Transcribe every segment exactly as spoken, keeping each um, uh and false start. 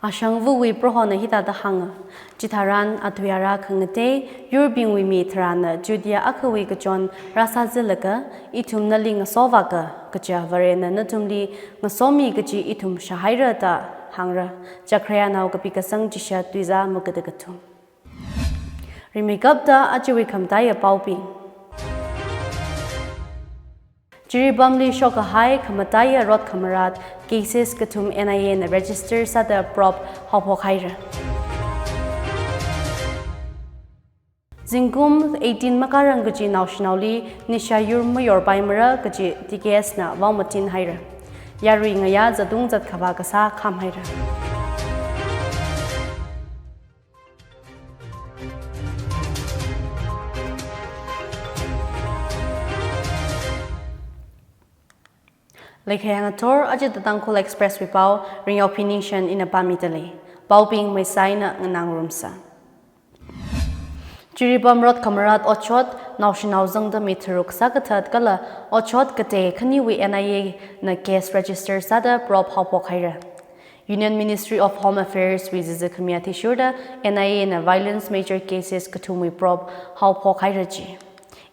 Ashangvawui Prohona hithāda hānga: Chitharan atui ara khangatei yurbingwui mi tharanna Judea akhawui kachon rāsāzalaga, ithum nali ngasovāka, kaja Varena nathumli ngasomi kaji ithum shāhaira da hāngra. Zechariah nao kapi kasang chishat tuizā magada kathum. Rimeikapta ajawui khamataiya paobing. Jiribamli shokkahai khamataiya rot khamarat cases kathum N I A na register sāda probe haophok haira. Zingkum eighteen makārang kaji naoshinaoli nisha yur mayorpaimara kaji T K S na vaomathin haira. Yarui ngayā zatung zatkhavā kasā kham haira. Leikhayang athor, ajita Tangkhul Express wui pao, Ringyaophi Ningshen ina pāmida lei. Paobing maisaina nganāngarumsa. Jiribam rot khamarat otshot naoshinao zangda mi tharuk sākathat kala otshot katei khaniwui N I A na case register sāda probe haophok haira. Union Ministry of Home Affairs wui zizi khami athishurda N I A na violence major cases kathumwui probe haophok haira ji.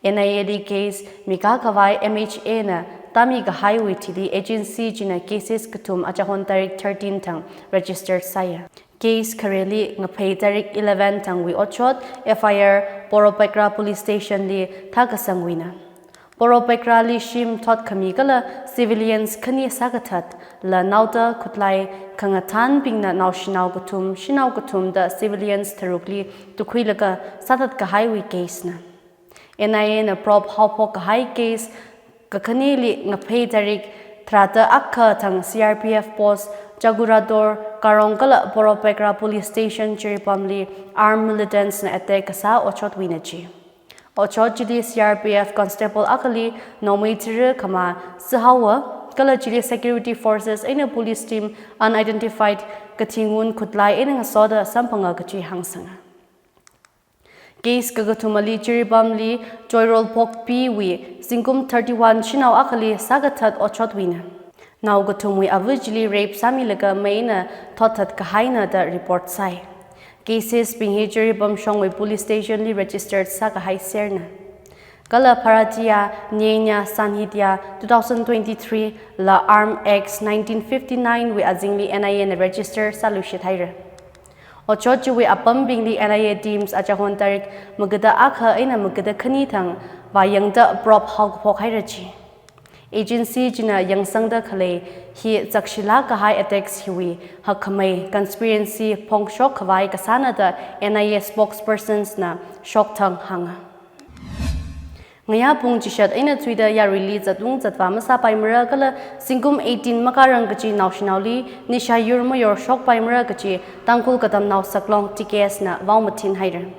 N I A li case mikakhavai M H A na tāmikahaiwui thili agency china cases kathum achahon tarik thirteen thang register sāya. Case khareli ngaphei tarik eleven thangwui otshot F I R Borobekra Police Station li thākasangwuina. Borobekrali shim thot khami kala civilians khani sākathat, la naoda khutlai khangathanbingna naoshinao kathum, shanao kathum da civilians tharukli tukhuilaga sāthatkahaiwui case na. N I A na probe haophokkahai case kakhaneli ngaphei tarik tharāda akha thang C R P F post Jagurador Karong kala Borobekra Police Station Jiribamli armed militants na attack kasā otshotwuina ji. Otshot chili C R P F constable akhali nongmei thira khama sāhaowa, kala chili security forces eina police team unidentified kathi ngun khutlai eina ngasoda samphanga kaji hāngsanga. Case kakathumali Jiribamli Joyrol Phokpiwui zingkum thirty-one shanao akhali sākathat otshotwuina. Nao kathumwui ava chili rape sāmilaga meina thotthat kahaina da report sāi. Cases bing hi Jiribam shongwui police station li registered sākahai serna. Kala Bharatiya Nyaya Sanhitya two thousand twenty-three la Arm Act nineteen fifty-nine wui azingli N I A na register sāluishit haira. Otshot chiwui apambingli N I A teams achahon tarik magada akha eina magada khani thang vāyangda probe haokaphok haira ji. Agency china yangsangda khalei hi zakshilāk kahai attacks hiwui hakkhamei conspiracy phongshok khavai kasāna da N I A spokespersons na shokthang hānga. Ngayā pung chishat eina thuida yaruili zatung zatvā masāpaimara kala zingkum eighteen makārang kaji naoshinaoli nisha yur mayorshokpaimara kaji Tangkhul Katamnao Saklong T K S na vaomathin haira.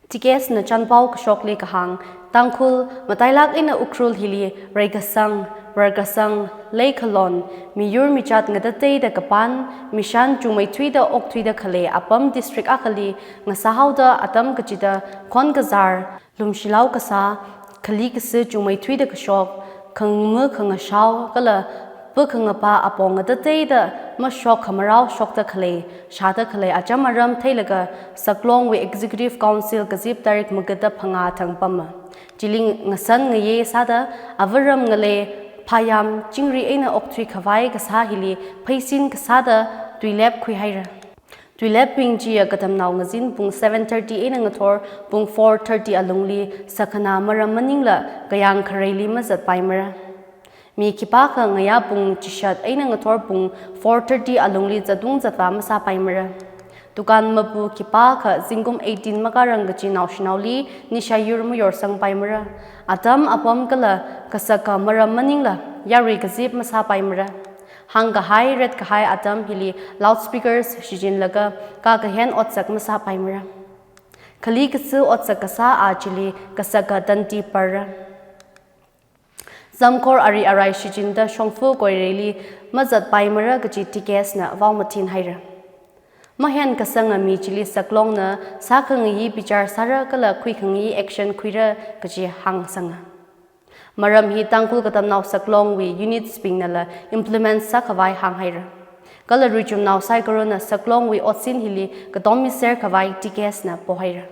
T K S na chanpao kashokli kahāng, Tangkhul, matailāk eina Ukhrul hili reikasang, varkasang, leikhalon, miyur michat ngatateida kapān, mishan chungmeithuida okthuida khalei apam district akhali ngasāhaoda atam kachida khon kazar, lumshilao kasā, khali kasa chungmeithuida kashok, khangma khangashao kala pa khangapa apong ngatateida mashok khamaraoshokda khalei, shāda khalei acham aram theilaga Saklongwui Executive Council kazip tarik magada phangā thang pama. Chili ngasan ngaye sāda avaram ngalei phayam chingri eina okthui khavai kasā hili pheisin kasāda tuilep khuihaira. Tuilepbing chiya katamnao ngazin pung seven thirty eina ngathor pung four thirty alungli sakhana maram maningla kayāng khareili mazatpaimara. Mi khipākha ngayā pung chishat eina ngathor pung four thirty alungli zatung zatvā masāpaimara. Dukan mapu khipākha zingkum eighteen makārang kaji naoshinaoli nisha yur mayorsangpaimara. Atam apam kala kasaka maram maningla yarui kazip masāpaimara. Hāngkahai retkahai atam hili loudspeakers shichinlaga kakahen otsak masāpaimara. Khali kasa otsak kasā a chili kasaka tanti parra. Zamkhor ari arai shichinda shongfa koireili mazatpaimara kaji T K S na vaomathin haira. Mahen kasanga mi chili Saklongna sākhangayi bichar sāra kala khuikhangayi action khuira kaji hāngsanga. Maram hi Tangkhul Katamnao Saklongwui units bingnala implement sākhavai hānghaira. Kala Ruichumnao saikorana saklongwui otsin hili katommiser khavai T K S na pohaira.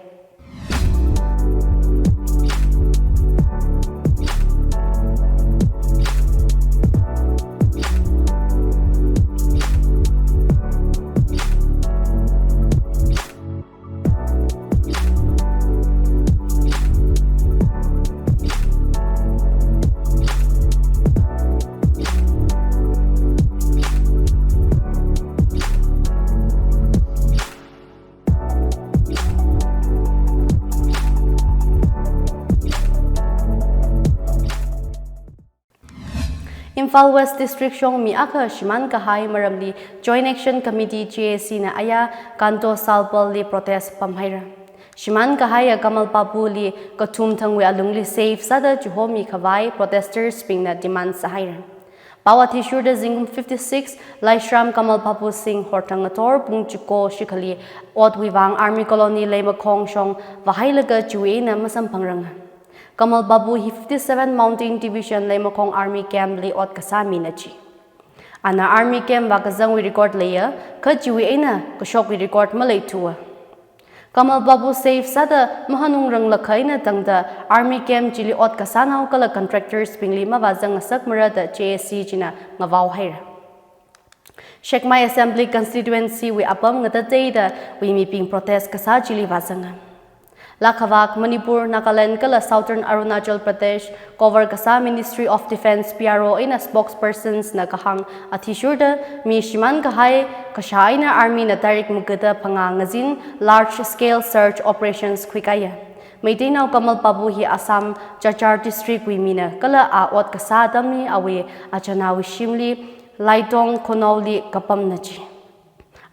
Imphal West District shongmi akha shimān kahai maramli Joint Action Committee, J A C na aya Kanto Salpal li protest pamhaira. Shimān kahaiya Kamal Babu li kathum thangwui alungli safe sāda chihomi khavai protesters bingna demand sāhaira. Pao athishurda zingkum fifty-six, Laishram Kamal Babu Singh horthang ngathor pung chiko shikhali otwui vang Army Colony Leimakhong shong vāhailaga chiwui eina masamphangranga. Kamal Babu hi fifty-seven Mountain Division Leimakhong Army Camp li ot kasā mina chi. Ana Army Camp vākazangwui record leiya, kha chiwui eina kashokwui record maleithuwa. Kamal Babu safe sāda mahanungranglakha eina tangda Army Camp chili ot kasānao kala contractors bingli mavāzang ngasakmara da J A C china ngavao haira. Sekmai Assembly Constituency wui apam ngatateida wui mibing protest kasā chili vāzanga. Lakhavak Manipur, Nagaland kala Southern Arunachal Pradesh cover kasā Ministry of Defence, P R O eina spokespersons na kahāng athishurda mi shimān kahai kashā eina army na tarik magada phangā ngazin large scale search operations khuikaiya. Meiteinao Kamal Babu hi Assam Cachar District wui mina kala a ot kasā atamli awui achānawui shimli Laitong Khonauli kapamna chi.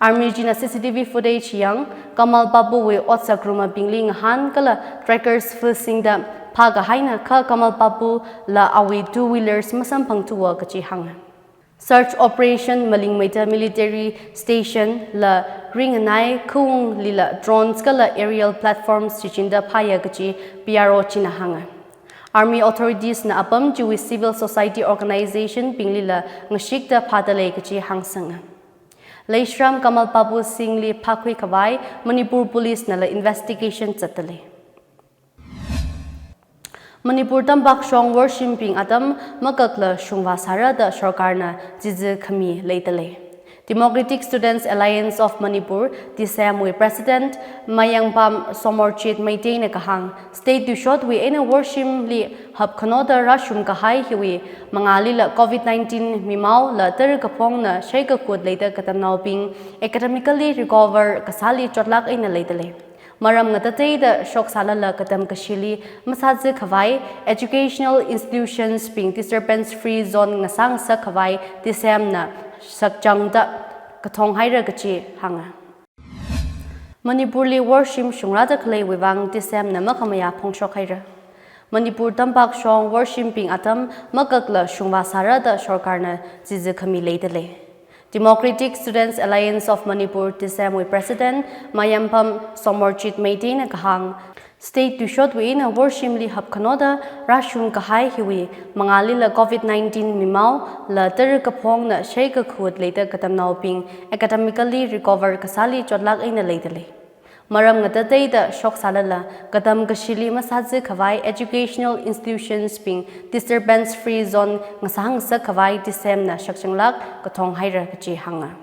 Army china C C T V footage yang, Kamal Babu wui otsak rumabingli ngahān kala trackers fusingda phākahaina kha Kamal Babu la awui two wheelers masamphangthuwa kachi hānga. Search operation malingmeida military station la ringanai khunglila drones kala aerial platforms shichinda phāya kachi P R O china hānga. Army authorities na apam chiwui civil society organization binglila ngashikda phādalei kachi hāngsanga. Leishram Kamal Babu Singh li phākhui khavai Manipur Police nala investigation zatdalei. Manipur tampak shong worshimbing atam makakla shungvā sāra da sorkarna chizi khami leidalei. Democratic Students Alliance of Manipur, DSAM wui President Mayangpam Somorchit Meiteina kahāng, state tuishotwui eina worshimli hapkhanoda rāshum kahai hiwui mangālila covid nineteen mimao la tara kaphongna shaikakut leida katamnaobing academically recover kasāli chotlak eina leidalei. Maram ngatateida shoksālala katam kashili masāzi khavai educational institutions bing disturbance free zone ngasā ngasak khavai DSAM na sakchangda kathong haira kachi hānga. Manipurli worshim shungrāda khaleiwui vang DSAM na makhamayā phongshok haira. Manipur tampak shong worshimbing atam makakla shungvā sāra da sorkarna chizi khami leidalei. Democratic Students Alliance of Manipur, DSAM wui President Mayangpam Somorchit Meiteina kahāng, state tuishotwui eina worshimli hapkhanoda rāshum kahai hiwui mangālila covid nineteen mimao la tara kaphongna shaikakut leida katamnaobing academically recover kasāli chotlak eina leidalei. Maram ngatateida shoksālala katam kashili masāzi khavai educational institutions bing disturbance free zone ngasā ngasak khavai DSAM na shakchanglak kathong haira kachi hānga.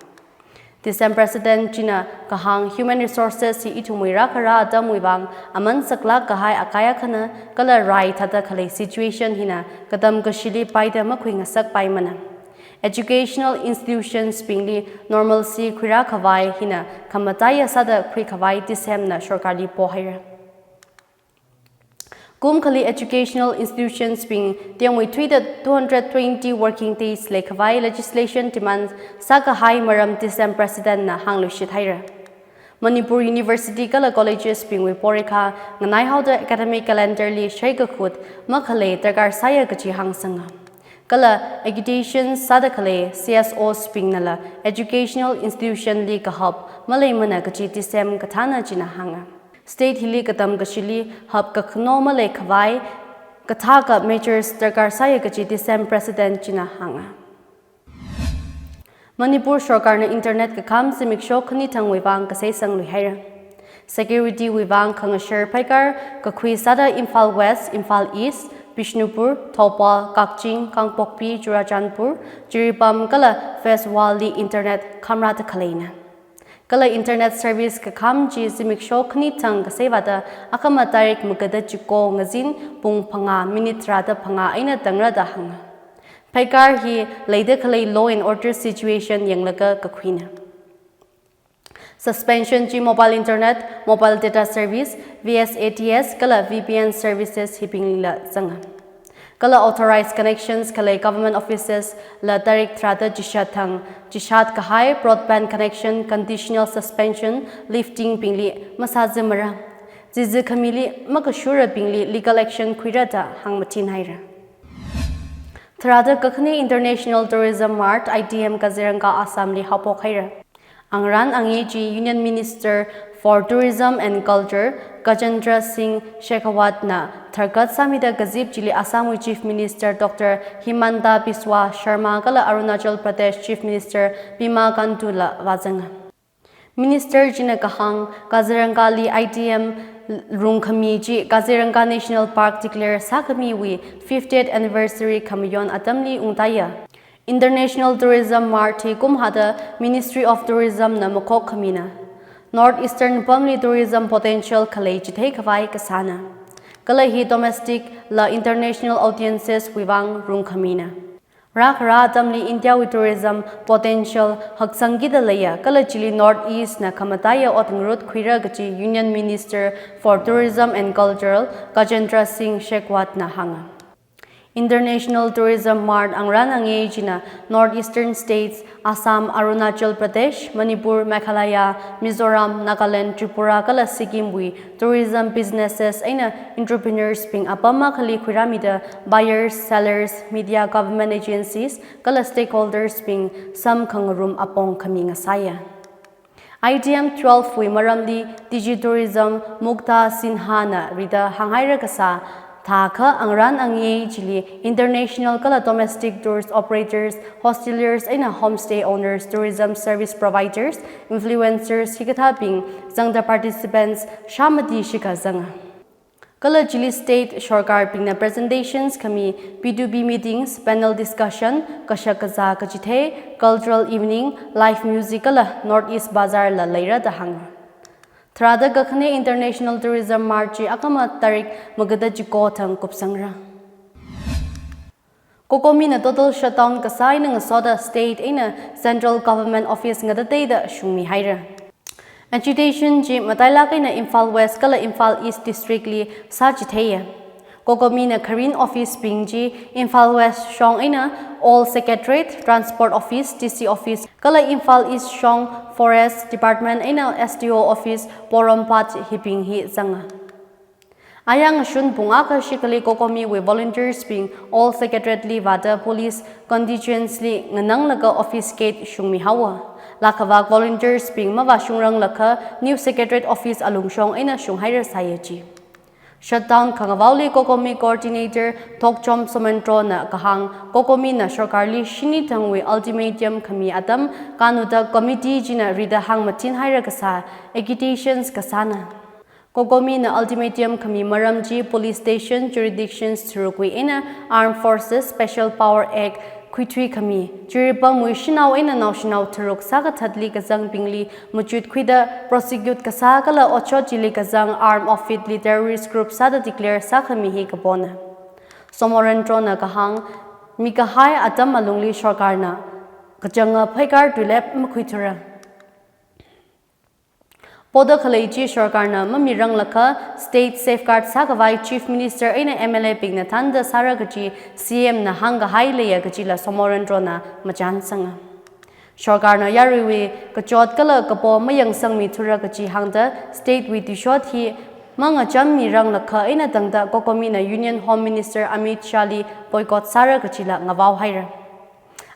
DSAM President china kahāng, human resources hi ithumwui rākhara atamwui vang aman saklak kahai akai akhana kala rai thāda khalei situation hina katam kashili paida makhui ngasakpaimana. Educational institutions bingli normalcy khuirā khavai hina khamataiya sāda khui khavai DSAM na sorkarli pohaira. Kum khali educational institutions bing tengwui thuida two hundred twenty working days leikhavai legislation demand sākahai maram DSAM President na hāngluishit haira. Manipur University kala colleges bingwui porikha nganaihaoda academic calendar li shaikakut makhalei darkar sāya kachi hāngsanga. Kala agitation sāda khalei C S Os bingnala educational institution li kahap maleimana kachi DSAM kathāna china hānga. State hili katam kashili hapkakhano malei khavai kathākha measures darkar sāya kachi DSAM President china hānga. Manipur sorkarna internet kakham zimiksho khani thangwui vang kasei sangluihaira. Security wui vang khangashar phaikar kakhui sāda Imphal West, Imphal East, Bishnupur, Thoubal, Kakching, Kangpokpi, Churachandpur, Jiribam kala Phase One li internet khamrāda khaleina. Kala internet service kakham chi zimiksho khani thang kaseivāda akhama tarik magada chiko ngazin pung phangā minute tharāda phangā eina tangrada hānga. Phaikar hi leida khalei law and order situation yanglaga kakhuina. Suspension chi mobile internet, mobile data service, V S A T S kala V P N services hibinglila zanga. Kala authorized connections khalei government offices la tarik tharāda chishat thang, chishat kahai broadband connection conditional suspension lifting bingli masāzimara. Zizi khamili makashura bingli legal action khuirada hāngmathinhaira. Tharāda kakhane International Tourism Mart, I T M, Kaziranga, Assam li haophokhaira. Angarān angayei chi Union Minister for Tourism and Culture, Gajendra Singh Shekhawat na tharkat sāmida kazip chili Assam wui Chief Minister Doctor Himanta Biswa Sarma kala Arunachal Pradesh Chief Minister Pema Khandu la vāzanga. Minister china kahāng, Kaziranga li I T M rungkhami chi Kaziranga National Park declare sākhamiwui fiftieth anniversary khamayon atamli ungtaiya. International Tourism Mart hi kumhada Ministry of Tourism na makhok khamina. North Eastern pamli tourism potential khalei chithei khavai kasāna. Kala hi domestic la international audiences wui vang rungkhamina. Rākhara atamli India wui tourism potential haksangkida leiya, kala chili North East na khamataiya ot ngarut khuira kaji Union Minister for Tourism and Cultural Gajendra Singh Shekhawat na hānga. International Tourism Mart angarān angayei china North Eastern States, Assam, Arunachal Pradesh, Manipur, Meghalaya, Mizoram, Nagaland, Tripura kala Sikkim wui tourism businesses eina entrepreneurs bing apam akhali khuirāmida buyers, sellers, media, government agencies kala stakeholders bing samkhangarum apong khami ngasāya. I T M twelve wui maramli Digi Tourism Mukta Sinha na rida hānghaira kasā, thākha angarān angayei chili international kala domestic tourist operators, hosteliers eina homestay owners, tourism service providers, influencers hikathābing zangda participants shāmati shikha zanga. Kala chili state sorkarbingna presentations khami, B two B meetings, panel discussion, kashak kazā kachithei, cultural evening, live music kala North East Bazaar la leira da hānga. Tharāda kakhane International Tourism Mart chi akhama tarik magada chiko thang kupsangra. COCOMI na total shutdown kasā eina ngasoda state eina central government office ngatateida shungmihaira. Agitation chi matailāk eina Imphal West kala Imphal East district li sāchitheiya. COCOMI na kharin office bing chi Imphal West shong eina Old Secretariat, Transport Office, D C Office, kala Imphal East shong Forest Department eina S D O Office, Porompat hibing hi zanga. Ayang shun pung akha shikhali COCOMI wui volunteers bing Old Secretariat li vāda police contingents li ngananglaga office gate shungmihaowa. Lākhavak volunteers bing mavāshungranglakha New Secretariat office alungshong eina shunghaira sāya chi. Shutdown khangavaoli COCOMI coordinator Thokchom Somentro na kahāng, COCOMI na sorkarli shini thangwui ultimatum khami atam kanuda committee china rida hāngmathinhaira kasā agitations kasāna. COCOMI na ultimatum khami maram chi police station jurisdictions tharukwui eina Armed Forces Special Power Act khuithui khami, Jiribamwui shanao eina naoshinao tharuk sākathatli kazangbingli machut khuida prosecute kasā kala otshot chili kazang arm outfit li terrorist group sāda declare sākhami hi kapona. Somorentrona kahāng, mikahai atam alungli sorkarna kachanga phaikar tuilep makhuithura. Poda khalei chi sorkarna mamiranglakha state safeguard sākhavai Chief Minister eina M L A bingna thānda sāra kaji C M na hāngkahai leiya kajila Somorentrona machansanga. Sorkarna yaruiwui kachot kala kapo mayangsangmithura kaji hāngda state wui tuishot hi mangachammiranglakha eina tangda COCOMI na Union Home Minister Amit Shah li boycott sāra kajila ngavaohaira.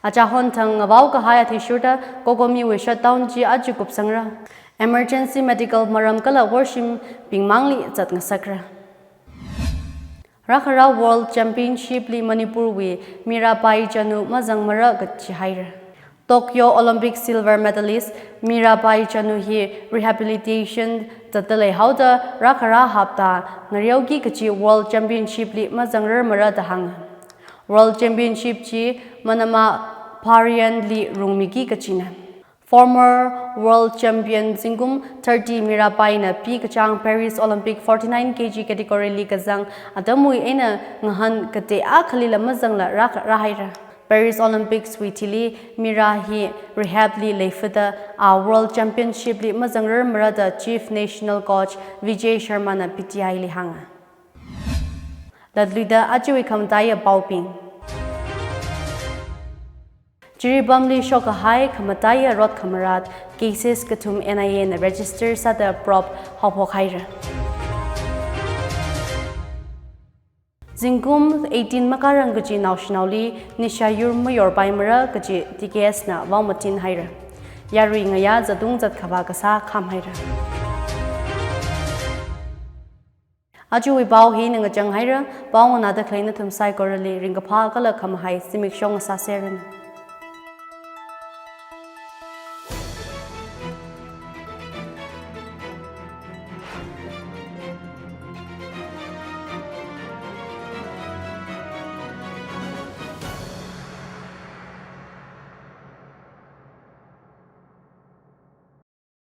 Achahon thang ngavaokahai athishurda COCOMI wui shutdown chi aja kupsangra. Emergency medical maram kala worship bingmangli zatngasakra. Rākhara World Championship li Manipur wui Mirabai Chanu mazangmara kachihaira. Tokyo Olympic silver medalist Mirabai Chanu hi rehabilitation zatda leihaoda rākhara hapta ngareoki kachi World Championship li mazangrarmara da hānga. World Championship chi Manama Pharian li rungmiki kachina. Former world champion zingkum thirty Mirabai na pikachāng Paris Olympic forty-nine K G category li kazang atamwui eina ngahān katei akhalila mazangla rā, rāhaira. Paris Olympics wui thili Mira hi rehab li leifada a World Championship li mazangrarmara da Chief National Coach Vijay Sharma na P T I li hānga. Latluida ajawui khamataiya paobing. Jiribamli shokkahai khamataiya rot khamarat cases kathum N I A na register sāda probe haophok haira. Zingkum eighteen makārang kaji naoshinaoli nisha yur mayorpaimara kaji T K S na vaomatin haira. Yarui ngayā zatung zatkhavā kasā kham haira. Ajawui pao hina ngachang haira, pao nganāda khalei nathum saikorali ringkaphā kala khamahai zimiksho ngasāseranu.